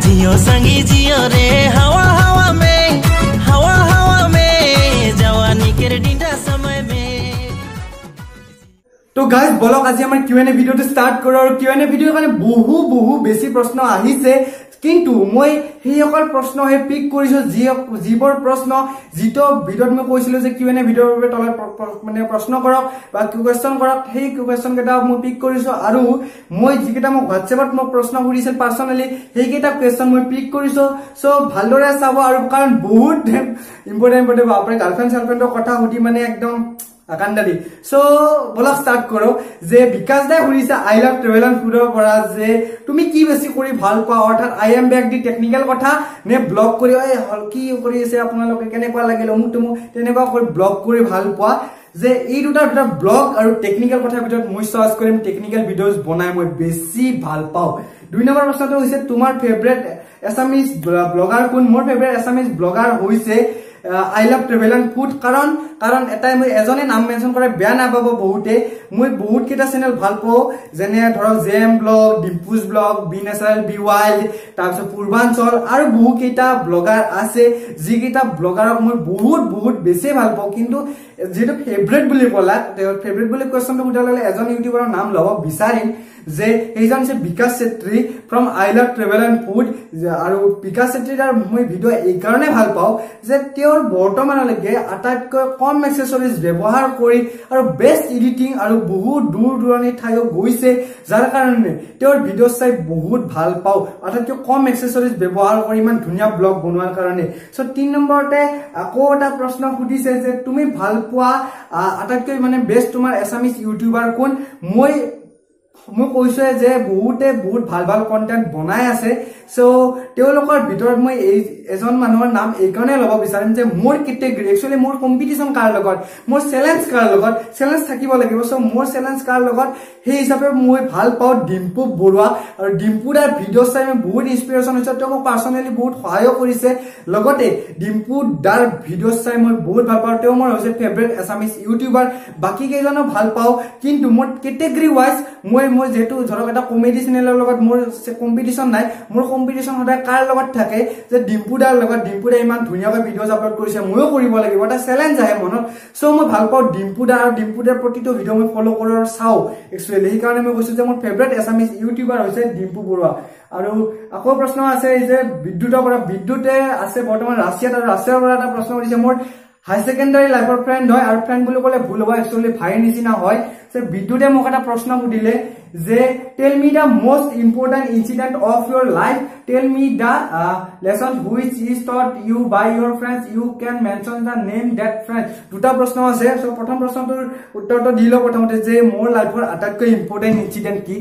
जियो संगी जियो रे हवा हवा में, हवा हवा में, जवानी के डिंडा समय में। তো গাইজ বলক আজি আমাৰ কিউ এন এ ভিডিঅ'টো ষ্টাৰ্ট কৰোঁ। আৰু কিউ এন এ ভিডিঅ'ৰ কাৰণে বহু বহু বেছি প্ৰশ্ন আহিছে, কিন্তু মই সেইসকল প্ৰশ্নহে পিক কৰিছো যিবোৰ প্ৰশ্ন যিটো ভিডিঅ'ত মই কৈছিলো যে কিউ এন এ ভিডিঅ'ৰ বাবে তলত মানে প্ৰশ্ন কৰক বা কুৱেশ্যন কৰক, সেই কুৱেশ্যন কেইটা মই পিক কৰিছো। আৰু মই যিকেইটা মোক হোৱাটছএপত মোক প্ৰশ্ন সুধিছিল পাৰ্চনেলি, সেইকেইটা কুৱেশ্যন মই পিক কৰিছো। চ' ভালদৰে চাব, আৰু কাৰণ বহুত ইম্পৰ্টেণ্ট ইম্পৰ্টেণ্ট বাপৰে গাৰ্লফ্ৰেণ্ড চাৰ্লফ্ৰেণ্ডৰ কথা সুধি মানে একদম আকান্দালি। চ' বলক ষ্টাৰ্ট কৰো। যে বিকাশ দাই সুধিছে I love travel and ফুডৰ পৰা যে তুমি কি বেছি কৰি ভাল পোৱা, অৰ্থাৎ I am back the technical কথা নে ব্লগ কৰি, এই কি কৰি আছে আপোনালোকে, কেনেকুৱা লাগিল অমুক তমুক তেনেকুৱা কৰি ব্লগ কৰি ভাল পোৱা। যে এই দুটাৰ ভিতৰত ব্লগ আৰু টেকনিকেল কথাৰ ভিতৰত মই চইচ কৰিম টেকনিকেল ভিডিঅ'জ বনাই মই বেছি ভাল পাওঁ। 2 নম্বৰ প্ৰশ্নটো হৈছে তোমাৰ ফেভৰেট এছামিজ ব্লগাৰ কোন? মোৰ ফেভৰেট এছামিজ ব্লগাৰ হৈছে I love travel and food. কাৰণ এটাই মই এজনে নাম মেনশ্যন কৰে বেয়া নাপাব বহুতে, মই বহুত কেইটা চেনেল ভাল পাওঁ, যেনে ধৰক J M blog, Dimpu's blog, be natural be wild, তাৰপিছত পূৰ্বাঞ্চল, আৰু বহুকেইটা ব্লগাৰ আছে যিকেইটা ব্লগাৰক মই বহুত বহুত বেছি ভাল পাওঁ। কিন্তু যিহেতু ফেভৰেট বুলি ক'লা, ফেভৰেট বুলি কুৱেশ্যনটো সোধাৰ লগে লগে এজন ইউটিউবাৰৰ নাম ল'ব বিচাৰিম যে সেইজন হৈছে Bikash Chhetri from I love travel and food. আৰু বিকাশ চেত্ৰীৰ তাৰ মই ভিডিঅ' এইকাৰণে ভাল পাওঁ যে তেওঁৰ বৰ্তমানলৈকে আটাইতকৈ কম এক্সেচৰিজ ব্যৱহাৰ কৰি আৰু বেষ্ট এডিটিং আৰু বহু দূৰ দূৰণি ঠাইও গৈছে, যাৰ কাৰণে তেওঁৰ ভিডিঅ' চাই বহুত ভাল পাওঁ। আটাইতকৈ কম এক্সেচৰিজ ব্যৱহাৰ কৰি ইমান ধুনীয়া ব্লগ বনোৱাৰ কাৰণে। চ' 3 নম্বৰতে আকৌ এটা প্ৰশ্ন সুধিছে যে তুমি ভাল পোৱা আটাইতকৈ মানে বেষ্ট তোমাৰ এছামিজ ইউটিউবাৰ কোন? মই কৈছোৱে যে বহুতে বহুত ভাল ভাল কণ্টেণ্ট বনাই আছে। চ' তেওঁলোকৰ ভিতৰত মই এই এজন মানুহৰ নাম এইকাৰণে ল'ব বিচাৰিম যে মোৰ কেটেগৰী একচুৱেলি মোৰ কম্পিটিশ্যন কাৰ লগত, মোৰ চেলেঞ্জ কাৰ লগত, চেলেঞ্জ থাকিব লাগিব। চ' মোৰ চেলেঞ্জ কাৰ লগত সেই হিচাপে মই ভাল পাওঁ ডিম্পু বৰুৱা। আৰু ডিম্পু দাৰ ভিডিঅ' চাই মই বহুত ইনস্পিৰেশ্যন হৈছোঁ, তেওঁ মোক পাৰ্চনেলি বহুত সহায়ো কৰিছে। লগতে ডিম্পু দাৰ ভিডিঅ' চাই মই বহুত ভাল পাওঁ, তেওঁ মোৰ হৈছে ফেভৰেট এছামিজ ইউটিউবাৰ। বাকী কেইজনো ভাল পাওঁ, কিন্তু মোৰ কেটেগৰী ৱাইজ মই যিহেতু ধৰক এটা কমেডি চেনেলৰ লগত মোৰ কম্পিটিশ্যন নাই, মোৰ কম্পিটিশ্যন সদায় কাৰ লগত থাকে যে ডিম্পু দাৰ লগত। ডিম্পু দাই ইমান ধুনীয়াকৈ ভিডিঅ'জ আপলোড কৰিছে, ময়ো কৰিব লাগিব, এটা চেলেঞ্জ আহে মনত। চ' মই ভাল পাওঁ ডিম্পু দা, আৰু ডিম্পু দাৰ প্ৰতিটো ভিডিঅ' মই ফ'ল' কৰোঁ আৰু চাওঁ একচুৱেলি। সেইকাৰণে মই কৈছোঁ যে মোৰ ফেভৰেট এছামিজ ইউটিউবাৰ হৈছে ডিম্পু বৰুৱা। আৰু আকৌ প্ৰশ্ন আছে যে বিদ্যুতৰ পৰা, বিদ্যুতে আছে বৰ্তমান ৰাছিয়াত, আৰু ৰাছিয়াৰ পৰা এটা প্ৰশ্ন সুধিছে মোৰ হাই ছেকেণ্ডাৰী লাইফৰ ফ্ৰেণ্ড হয়, আৰু ফ্ৰেণ্ড বুলি ক'লে ভুল হ'ব, একচুৱেলি ভাইৰ নিচিনা হয়। যে বিদ্যুতে মোক এটা প্ৰশ্ন সুধিলে যে tell me the most important incident of your life, tell me the lesson which is taught you by your friends, you can mention the name that friend. দুটা প্ৰশ্ন আছে। চ' প্ৰথম প্ৰশ্নটোৰ উত্তৰটো দি লওঁ প্ৰথমতে যে মোৰ লাইফৰ আটাইতকৈ ইম্পৰ্টেণ্ট ইনচিডেণ্ট কি।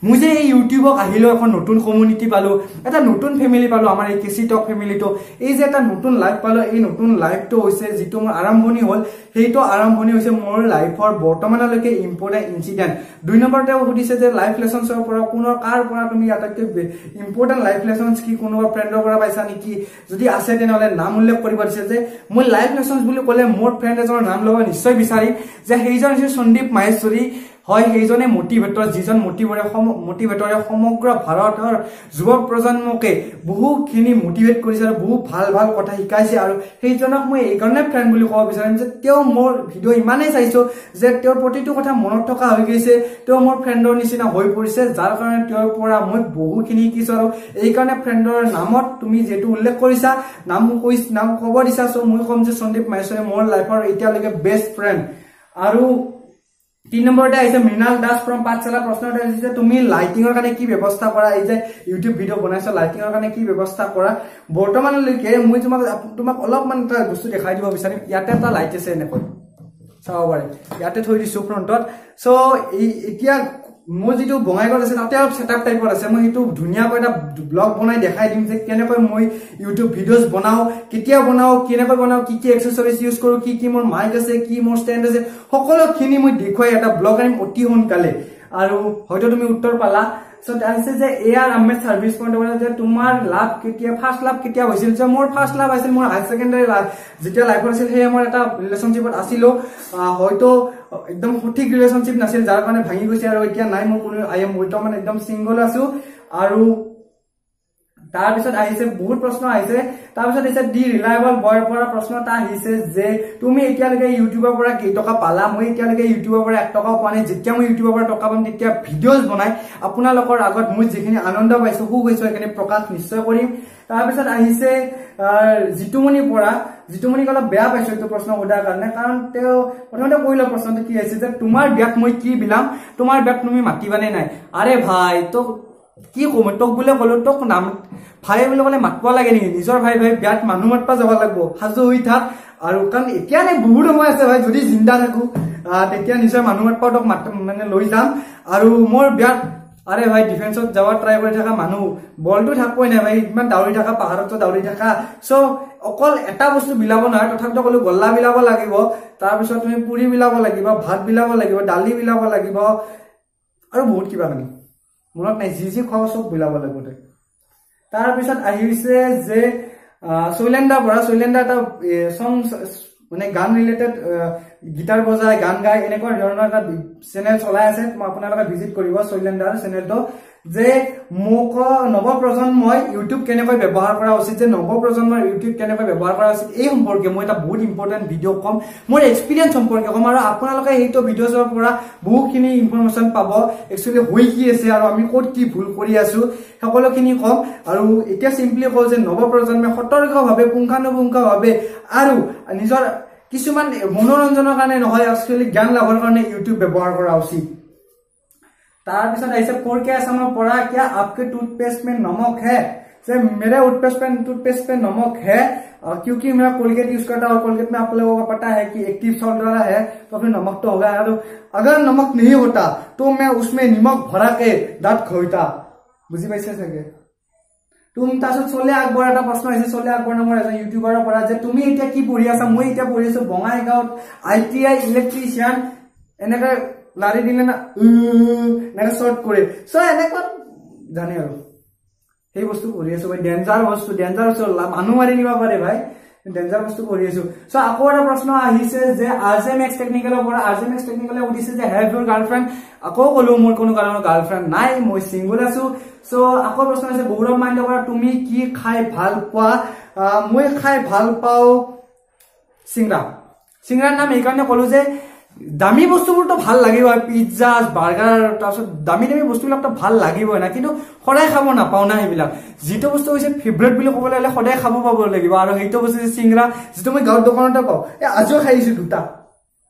মই যে এই ইউটিউবক আহিলেও এখন নতুন কমিউনিটি পালো, এটা নতুন ফেমিলি পালো, আমাৰ এই কেচি টক ফেমিলিটো, এই যে এটা নতুন লাইফ পালো, এই নতুন লাইফটো হৈছে যিটো মোৰ আৰম্ভণি হ'ল, সেইটো আৰম্ভণি হৈছে মোৰ লাইফৰ বৰ্তমানলৈকে ইম্পৰ্টেণ্ট ইনচিডেণ্ট। 2 নম্বৰতে সুধিছে যে লাইফ লেচনছৰ পৰা কোনো কাৰ পৰা তুমি আটাইতকৈ ইম্পৰ্টেণ্ট লাইফ লেচনছ কি কোনোবা ফ্ৰেণ্ডৰ পৰা পাইছা নেকি, যদি আছে তেনেহ'লে নাম উল্লেখ কৰিব দিছে। যে মই লাইফ লেচনছ বুলি ক'লে মোৰ ফ্ৰেণ্ড এজনৰ নাম ল'ব নিশ্চয় বিচাৰিম, যে সেইজন হৈছে সন্দীপ মাহেশ্বৰী হয়, সেইজনে মটিভেটৰ, যিজন মটিভেটৰে সমগ্ৰ ভাৰতৰ যুৱ প্ৰজন্মকে বহুখিনি মটিভেট কৰিছে আৰু বহু ভাল ভাল কথা শিকাইছে। আৰু সেইজনক মই এইকাৰণে ফ্ৰেণ্ড বুলি ক'ব বিচাৰিম যে তেওঁ মোৰ ভিডিঅ' ইমানেই চাইছো যে তেওঁৰ প্ৰতিটো কথা মনত থকা হৈ গৈছে, তেওঁ মোৰ ফ্ৰেণ্ডৰ নিচিনা হৈ পৰিছে, যাৰ কাৰণে তেওঁৰ পৰা মই বহুখিনি শিকিছো। আৰু এইকাৰণে ফ্ৰেণ্ডৰ নামত তুমি যিহেতু উল্লেখ কৰিছা, নাম ক'ব দিছা, চ' মই ক'ম যে সন্দীপ মাহেশ্বৰী মোৰ লাইফৰ এতিয়ালৈকে বেষ্ট ফ্ৰেণ্ড। আৰু 3 নম্বৰতে আহিছে মৃণাল দাস ফ্ৰম পাঠশালা। প্ৰশ্ন এটা আহিছে যে তুমি লাইটিঙৰ কাৰণে কি ব্যৱস্থা কৰা, এই যে ইউটিউব ভিডিঅ' বনাইছা লাইটিঙৰ কাৰণে কি ব্যৱস্থা কৰা। বৰ্তমানলৈকে মই তোমাক অলপমান এটা বস্তু দেখাই দিব বিচাৰিম। ইয়াতে এটা লাইট আছে, এনেকৈ চাব পাৰে, ইয়াতে থৈ দিছো ফ্ৰণ্টত। চ' এতিয়া মোৰ যিটো বঙাইগাঁৱত আছে তাতে অলপ ছেটআপ টাইপত আছে, মই সেইটো ধুনীয়াকৈ এটা ব্লগ বনাই দেখাই দিম যে কেনেকৈ মই ইউটিউব ভিডিঅ'জ বনাওঁ, কেতিয়া বনাওঁ, কেনেকৈ বনাওঁ, কি কি এক্সেচৰিজ ইউজ কৰোঁ, কি কি মোৰ মাইক আছে, কি মোৰ ষ্টেণ্ড আছে, সকলোখিনি মই দেখুৱাই এটা ব্লগ আনিম অতি সোনকালে। আৰু হয়তো তুমি উত্তৰ পালা। চ' আহিছে যে এ আৰ আহমেদ চাৰ্ভিচ পইণ্টৰ পৰা যে তোমাৰ লাভ কেতিয়া, ফাৰ্ষ্ট লাভ কেতিয়া হৈছিল। যে মোৰ ফাৰ্ষ্ট লাভ আছিল মোৰ হায়াৰ ছেকেণ্ডাৰী লাভ যেতিয়া লাইফত আছিল, সেই সময়ত এটা ৰিলেশ্যনশ্বিপত আছিলো, হয়তো একদম সঠিক ৰিলেশ্যনশ্বিপ নাছিল, যাৰ কাৰণে ভাঙি গৈছে আৰু এতিয়া নাই মোৰ কোনো, I am বৰ্তমান একদম ছিংগল আছো। আৰু তাৰপিছত আহিছে বহুত প্ৰশ্ন আহিছে। তাৰপিছত আহিছে দি ৰিলায়েবল বয়ৰ পৰা প্ৰশ্ন এটা আহিছে যে তুমি এতিয়ালৈকে ইউটিউবৰ পৰা কেইটকা পালা? মই এতিয়ালৈকে ইউটিউবৰ পৰা 1 টকাও পোৱা নাই। যেতিয়া মই ইউটিউবৰ পৰা টকা পাম তেতিয়া ভিডিঅ'জ বনাই আপোনালোকৰ আগত মই যিখিনি আনন্দ পাইছো, সুখ হৈছো, সেইখিনি প্ৰকাশ নিশ্চয় কৰিম। তাৰপিছত আহিছে জিতুমণিৰ পৰা। জিতুমণিক অলপ বেয়া পাইছো এইটো প্ৰশ্ন সোধাৰ কাৰণে, কাৰণ তেওঁ প্ৰথমতে কৈ লওঁ প্ৰশ্নটো কি আহিছে যে তোমাৰ বিয়াত মই কি বিলাম, তোমাৰ বিয়াত তুমি মাতিবানে নাই? আৰে ভাই, তোক কি কম, তোক বোলে ক'লো, তোক নাম ভাই বুলি ক'লে মাতব লাগে নেকি? নিজৰ ভাই ভাই বিয়াত মানুহ মাতবা যাব লাগিব, সাজু হৈ থাক। আৰু কাৰণ এতিয়া নাই, বহুত সময় আছে ভাই, যদি জিন্দা থাকো তেতিয়া নিশ্চয় মানুহ মাতবা তোক মাত মানে লৈ যাম। আৰু মোৰ বিয়াত আৰে ভাই ডিফেন্সত যাব ট্ৰাই কৰি থকা মানুহ, বলটো থাকবই নাই ভাই, ইমান দাউৰি থকা, পাহাৰতো দাউৰি থকা। চ' অকল এটা বস্তু বিলাব নহয়, তথাপিতো ক'লো গল্লা বিলাব লাগিব, তাৰপিছত তুমি পুৰি বিলাব লাগিব, ভাত বিলাব লাগিব, দালি বিলাব লাগিব, আৰু বহুত কিবা কিবি মনত নাই, যি যি খোৱা চব বিলাব লাগিব। তাৰপিছত আহিছে যে শৈলেন্দাৰ পৰা, শৈলেন্দা এটা চং মানে গান ৰিলেটেড গীটাৰ বজায়, গান গায়, এনেকুৱা ধৰণৰ এটা চেনেল চলাই আছে, আপোনালোকে ভিজিট কৰিব শৈলেন্দাৰ চেনেলটো। যে মোক নৱপ্ৰজন্মই ইউটিউব কেনেকৈ ব্যৱহাৰ কৰা উচিত, যে নৱপ্ৰজন্মৰ ইউটিউব কেনেকৈ ব্যৱহাৰ কৰা উচিত এই সম্পৰ্কে মই এটা বহুত ইম্পৰ্টেণ্ট ভিডিঅ' ক'ম, মোৰ এক্সপিৰিয়েঞ্চ সম্পৰ্কে ক'ম, আৰু আপোনালোকে সেইটো ভিডিঅ'ৰ পৰা বহুখিনি ইনফৰমেশ্যন পাব, একচুৱেলি হৈ কি আছে আৰু আমি ক'ত কি ভুল কৰি আছো সকলোখিনি ক'ম। আৰু এতিয়া চিম্পলি কওঁ যে নৱপ্ৰজন্মে সতৰ্কভাৱে, পুংখানুপুংখভাৱে আৰু নিজৰ কিছুমান মনোৰঞ্জনৰ কাৰণে নহয়, একচুৱেলি জ্ঞান লাভৰ কাৰণে ইউটিউব ব্যৱহাৰ কৰা উচিত। তাৰপিছত আহিছে 4K আছামৰ পৰা, কিয়া আপকে টুথপেষ্ট মে নমক হে? যে मेरे टूथपेस्ट में नमक है क्योंकि मैं कोलगेट यूज करता हूँ, कोलगेट में आप लोगों को पता है कि एक्टिव सॉल्ट वाला है, तो फिर नमक तो होगा। और अगर नमक नहीं होता तो मैं उसमें नमक भरा के दांत खोता, বুজি পাইছে চাগে তুমি। তাৰপিছত চলে আকবৰ এটা প্ৰশ্ন আহিছে, চলে আকবৰ নামৰ এজন ইউটিউবাৰৰ পৰা, যে তুমি এতিয়া কি পঢ়ি আছা? মই এতিয়া পঢ়ি আছো বঙাইগাঁৱত ITI electrician. এনেকে লাৰি দিলে না এনেকে শ্বৰ্ট কৰে, চ' এনেকুৱা জানে আৰু সেই বস্তু পঢ়ি আছো ভাই, ডেঞ্জাৰ বস্তু, ডেঞ্জাৰ বস্তু, মানুহ মাৰি নিব পাৰে ভাই, ডেঞ্জাৰ বস্তু পঢ়ি আছো। চ' আকৌ এটা প্ৰশ্ন আহিছে যে আৰ জে মেক্স টেকনিকেলৰ পৰা, আৰ জে মেক্স টেকনিকেলে সুধিছে যে have your girlfriend? আকৌ ক'লো মোৰ কোনো কাৰণৰ গাৰ্লফ্ৰেণ্ড নাই, মই ছিংগল আছো। চ' আকৌ প্ৰশ্ন হৈছে গৌৰৱ মাইণ্ডৰ পৰা, তুমি কি খাই ভাল পোৱা? মই খাই ভাল পাওঁ চিংৰা। চিংৰাৰ নাম এইকাৰণে ক'লো যে দামী বস্তুবোৰতো ভাল লাগিব, পিজ্জা, বাৰ্গাৰ, তাৰপিছত দামী দামী বস্তুবিলাকতো ভাল লাগিবই না, কিন্তু সদায় খাব নাপাওঁ না সেইবিলাক। যিটো বস্তু হৈছে ফেভৰেট বুলি ক'বলৈ হ'লে সদায় খাব পাব লাগিব, আৰু সেইটো বস্তু হৈছে চিংৰা, যিটো মই গাঁৱৰ দোকানতে পাওঁ। এই আজিও খাই আহিছো দুটা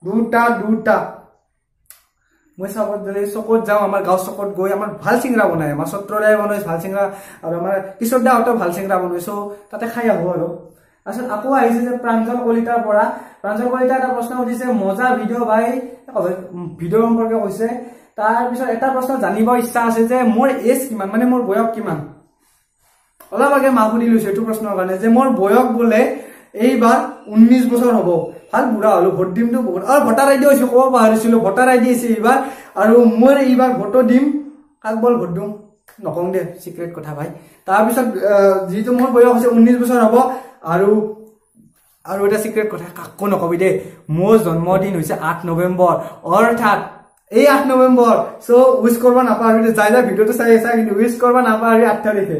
দুটা দুটা। মই চাপত যদি চকত যাওঁ, আমাৰ গাঁৱৰ চকত গৈ আমাৰ ভাল চিংৰা বনায়, আমাৰ সত্ৰদাই বনায় ভাল চিংৰা, আৰু আমাৰ কিশোৰ দাহঁতেও ভাল চিংৰা বনায়, চ' তাতে খাই আহো আৰু। তাৰপিছত আকৌ আহিছে যে প্ৰাঞ্জল কলিতাৰ পৰা, প্ৰাঞ্জল কলিতা এটা প্ৰশ্ন সুধিছে, মজা ভিডিঅ' ভাই, ভিডিঅ' সম্পৰ্কে কৈছে। তাৰপিছত এটা প্ৰশ্ন জানিব ইচ্ছা আছে যে মোৰ এজ কিমান, মানে মোৰ বয়স কিমান। অলপ আগে মাক সুধি লৈছো এইটো প্ৰশ্নৰ কাৰণে যে মোৰ বয়স বোলে এইবাৰ 19 বছৰ হ'ব। ভাল বুঢ়া হলো, ভোট দিমতো বহুত, আৰু ভোটাৰ আইডি হৈছে, ক'ব পাহৰিছিলো, ভোটাৰ আইডি আছে এইবাৰ, আৰু মই এইবাৰ ভোটো দিম। কাক বল ভোট দিম নকওঁ দে, চিক্ৰেট কথা ভাই। তাৰপিছত যিটো মোৰ বয়স হৈছে 19 বছৰ হ'ব, আৰু আৰু এটা চিক্ৰেট কথা কাকো নকবি দেই, মোৰ জন্মদিন হৈছে 8 নৱেম্বৰ, অৰ্থাৎ এই 8 নৱেম্বৰ। চ' উইচ কৰিব নাপাহৰি, যাই যাই ভিডিঅ'টো চাই আছা কিন্তু উইচ কৰিব নাপাহৰি 8 তাৰিখে,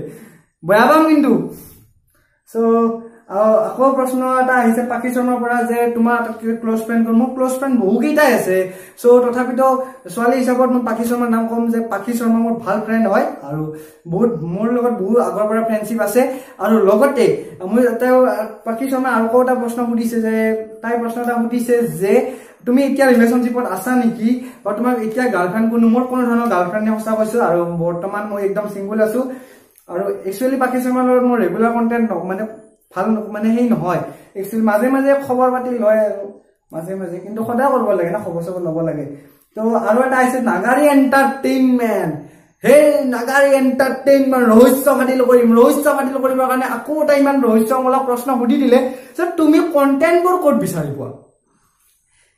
বেয়া পাম কিন্তু। চ' আকৌ প্ৰশ্ন এটা আহিছে পাখি শৰ্মাৰ পৰা যে তোমাৰ আটাইতকৈ ক্ল'জ ফ্ৰেণ্ড? মোৰ ক্ল'জ ফ্ৰেণ্ড বহুকেইটাই আছে, চ' তথাপিতো ছোৱালী হিচাপত মই পাখি শৰ্মাৰ নাম ক'ম যে পাখি শৰ্মা মোৰ ভাল ফ্ৰেণ্ড হয়, আৰু বহুত মোৰ লগত বহুত আগৰ পৰা ফ্ৰেণ্ডশ্বিপ আছে। আৰু লগতে মই তেওঁ পাখি শৰ্মাই আৰু এটা প্ৰশ্ন সুধিছে যে তাই প্ৰশ্ন এটা সুধিছে যে তুমি এতিয়া ৰিলেশ্যনশ্বিপত আছা নেকি, বা তোমাক এতিয়া গাৰ্লফ্ৰেণ্ড কোনো? মোৰ কোনো ধৰণৰ গাৰ্লফ্ৰেণ্ড নাই, সঁচা কৈছো, আৰু বৰ্তমান মই একদম ছিংগল আছো। আৰু একচুৱেলি পাখি শৰ্মাৰ লগত মোৰ ৰেগুলাৰ কণ্টেণ্ট মানে ভাল মানে সেই নহয়, একচুৱেলি মাজে মাজে খবৰ পাতি লয় আৰু মাজে মাজে, কিন্তু সদায় কৰিব লাগে না, খবৰ চবৰ ল'ব লাগে। তো আৰু এটা আহিছে নাগাৰী এণ্টাৰটেইনমেণ্ট। সেই নাগাৰী এণ্টাৰটেইনমেণ্ট ৰহস্য ফাদিল কৰিম, ৰহস্য ফাদিল কৰিবৰ কাৰণে আকৌ এটা ইমান ৰহস্যমূলক প্ৰশ্ন সুধি দিলে যে তুমি কণ্টেণ্টবোৰ ক'ত বিচাৰি পোৱা?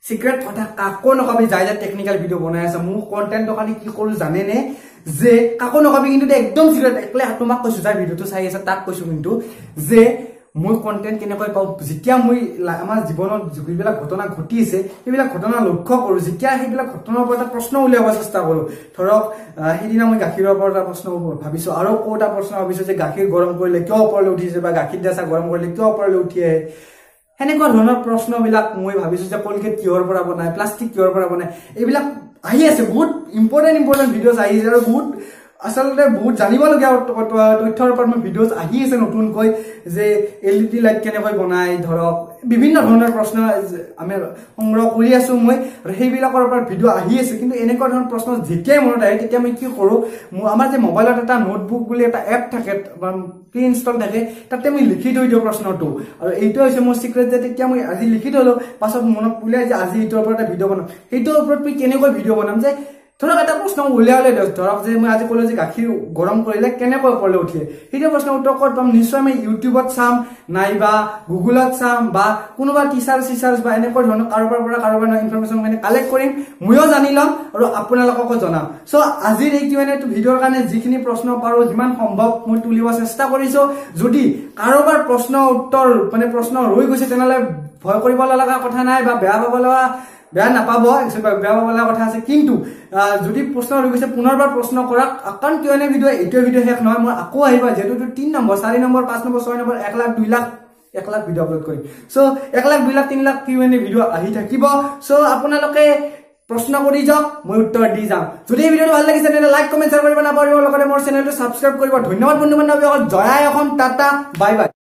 চিক্ৰেট কথা কাকো নকবি, যাই যাই টেকনিকেল ভিডিঅ' বনাই আছে, মোৰ কণ্টেণ্টৰ কাৰণে কি কৰো জানেনে? যে কাকো নকবি কিন্তু একদম চিক্ৰেট, একলে তোমাক কৈছো, যাই ভিডিঅ'টো চাই আছে তাক কৈছো কিন্তু যে মই কণ্টেণ্ট কেনেকৈ পাওঁ, যেতিয়া মই আমাৰ জীৱনত যিবিলাক ঘটনা ঘটি আছে সেইবিলাক ঘটনা লক্ষ্য কৰোঁ, যেতিয়া সেইবিলাক ঘটনাৰ ওপৰত এটা প্ৰশ্ন উলিয়াব চেষ্টা কৰোঁ। ধৰক সেইদিনা মই গাখীৰৰ ওপৰত এটা প্ৰশ্ন ভাবিছোঁ, আৰু আকৌ এটা প্ৰশ্ন ভাবিছোঁ যে গাখীৰ গৰম কৰিলে কিয় ওপৰলৈ উঠিছে বা গাখীৰ দিয়া চাহ গৰম কৰিলে কিয় ওপৰলৈ উঠি আহে। সেনেকুৱা ধৰণৰ প্ৰশ্নবিলাক মই ভাবিছোঁ যে কলগেট কিহৰ পৰা বনায়, প্লাষ্টিক কিহৰ পৰা বনায়, এইবিলাক আহি আছে। বহুত ইম্পৰ্টেণ্ট ইম্পৰ্টেণ্ট ভিডিঅ'জ আহি আছে আৰু বহুত আচলতে বহুত জানিবলগীয়া তথ্যৰ ওপৰত মোৰ ভিডিঅ'জ আহি আছে নতুনকৈ, যে এল ই ডি লাইট কেনেকৈ বনায়, ধৰক বিভিন্ন ধৰণৰ প্ৰশ্ন আমি সংগ্ৰহ কৰি আছোঁ মই, আৰু সেইবিলাকৰ ওপৰত ভিডিঅ' আহি আছে। কিন্তু এনেকুৱা ধৰণৰ প্ৰশ্ন যেতিয়াই মনত আহে তেতিয়া মই কি কৰোঁ, মোৰ আমাৰ যে মোবাইলত এটা নোটবুক বুলি এটা এপ থাকে বা প্ৰি ইনষ্টল থাকে, তাতে মই লিখি থৈ দিওঁ প্ৰশ্নটো। আৰু এইটো হৈছে মোৰ চিক্ৰেট যে তেতিয়া মই আজি লিখি থলোঁ, পাছত মনত উলিয়াই যে আজি এইটোৰ ওপৰত এটা ভিডিঅ' বনাম, সেইটোৰ ওপৰত মই কেনেকৈ ভিডিঅ' বনাম। যে ধৰক এটা প্ৰশ্ন উলিয়ালে, ধৰক যে মই আজি ক'লো যে গাখীৰ গৰম কৰিলে কেনেকৈ ওপৰলৈ উঠে, সেইটো প্ৰশ্নৰ উত্তৰ ক'ত পাম? নিশ্চয় আমি ইউটিউবত চাম, নাইবা গুগলত চাম, বা কোনোবা টিচাৰ চিচাৰ্ছ বা এনেকুৱা ধৰণৰ কাৰোবাৰ পৰা কাৰোবাৰ ইনফৰমেশ্যন মানে কালেক্ট কৰিম, ময়ো জানি ল'ম আৰু আপোনালোককো জনাম। চ' আজিৰ এই কিউ এন এ ভিডিঅ'ৰ কাৰণে যিখিনি প্ৰশ্ন পাৰোঁ যিমান সম্ভৱ মই তুলিব চেষ্টা কৰিছোঁ। যদি কাৰোবাৰ প্ৰশ্ন উত্তৰ মানে প্ৰশ্ন ৰৈ গৈছে তেনেহ'লে ভয় কৰিব লগা কথা নাই বা বেয়া পাব লগা বেয়া নাপাব, বেয়া পাব লগা কথা আছে। কিন্তু যদি প্ৰশ্ন ৰৈ গৈছে পুনৰবাৰ প্ৰশ্ন কৰক, কাৰণ কিয় এনে ভিডিঅ' এইটোৱে ভিডিঅ' শেষ নহয়, মই আকৌ আহিব। যিহেতু এইটো 3 number, 4 number, 5 number, 6 number, 1 lakh, 2 lakh, 1 lakh video upload কৰিম। চ' 1 lakh, 2 lakh, 3 lakh Q N A video আহি থাকিব। চ' আপোনালোকে প্ৰশ্ন কৰি যাওক, মই উত্তৰ দি যাম। যদি এই ভিডিঅ'টো ভাল লাগিছে তেন্তে লাইক, কমেণ্ট, শ্বেয়াৰ কৰিব নাপাহৰিব, লগতে মোৰ চেনেলটো ছাবস্ক্ৰাইব কৰিব। ধন্যবাদ বন্ধু বান্ধৱীসকল। জয় আই অসম, টাটা, বাই বাই।